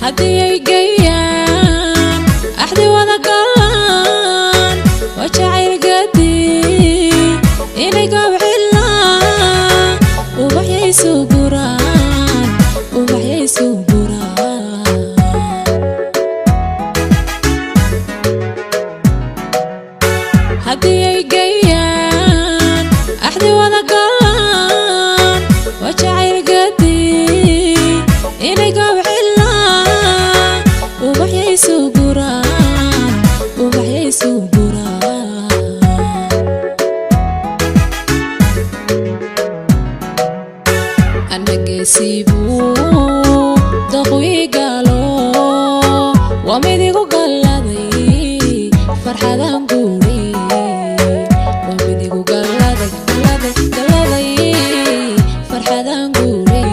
Haddii ay geeyaan axdi wada galaan, waa jacayl gadi inay gobcilaan, ubaxyaysu guraan, ubaxyaysu guraan. Haddii ay geeyaan axdi wada galaan, waa jacayl gadi inay gobcilaan, ubaxyaysu guraan, ubaxyaysu guraan. Anageesiibuu daqwiigalo, waa mid igu galladay farxadaan guuray, waa mid igu galladay, galladay, galladay farxadaan guuray.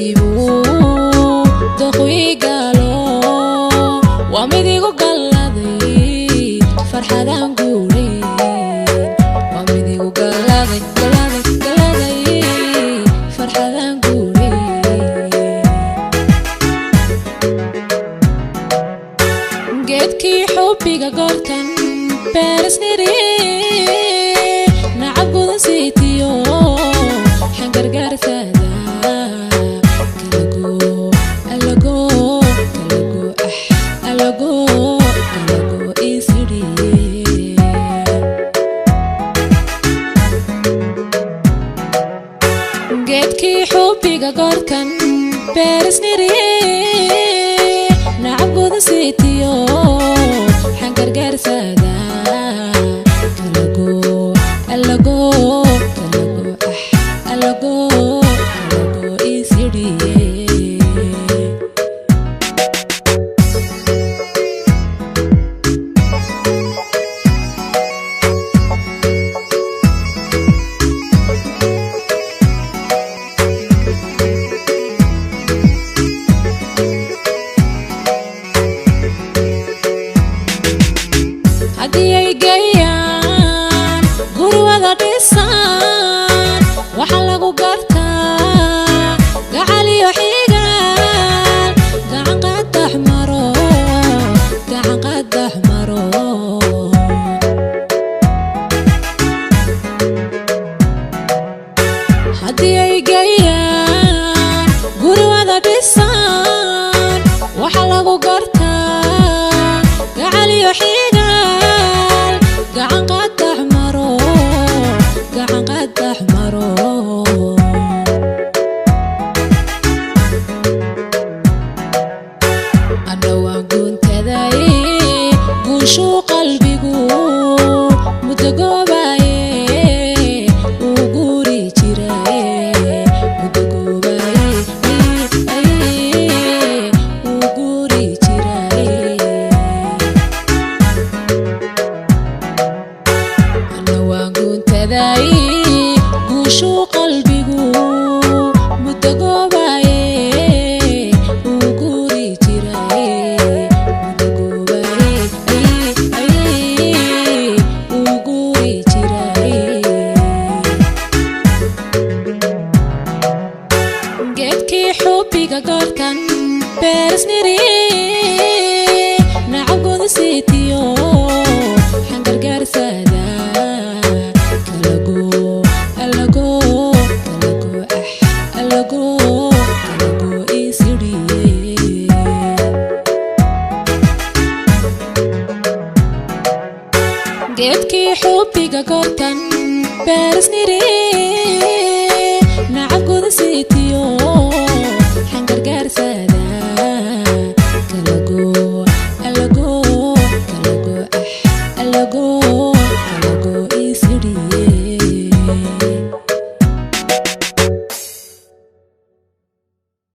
Anageesiibuu daqwiigalo, waa mid igu galladay farxadaan guuray, waa mid igu galladay, galladay, galladay farxadaan guuray. Geedkii xubbiga goortan beerisniri, nacab gudan siitiyo xangargaarsada, kalago alago kalago ah alago kalago isiriye. Geedkii xubbiga goortan beerisniri, nacab gudan siitiyo xangargaarsada, kalago alago kalago ah alago kalago isiriye. Haddii ay geeyaan guri wada dhisaan, waxaa lagu gartaa gacal iyo xigaal, gacan qadax maro, gacan qadax maro. Haddii ay geeyaan guri wada dhisaan, waxaa lagu gartaa gacal iyo xigaal, gacan qadax maro, gacan qadax maro. Anna waan guuntaday guushuu qalbigu muddo goobaye uu guuri jiraye, muddo goobaye uu guuri jiraye. Anna waan guuntaday guushuu qalbigu muddo goobaye uu guuri jiraye, muddo goobaye uu guuri jiraye. Geedkii xubbiga goortan beerisniri, nacab guda siitiyo xangargaarsada, kalago alago kalago ah alago kalago isiriye. Geedkii xubbiga goortan beerisniri,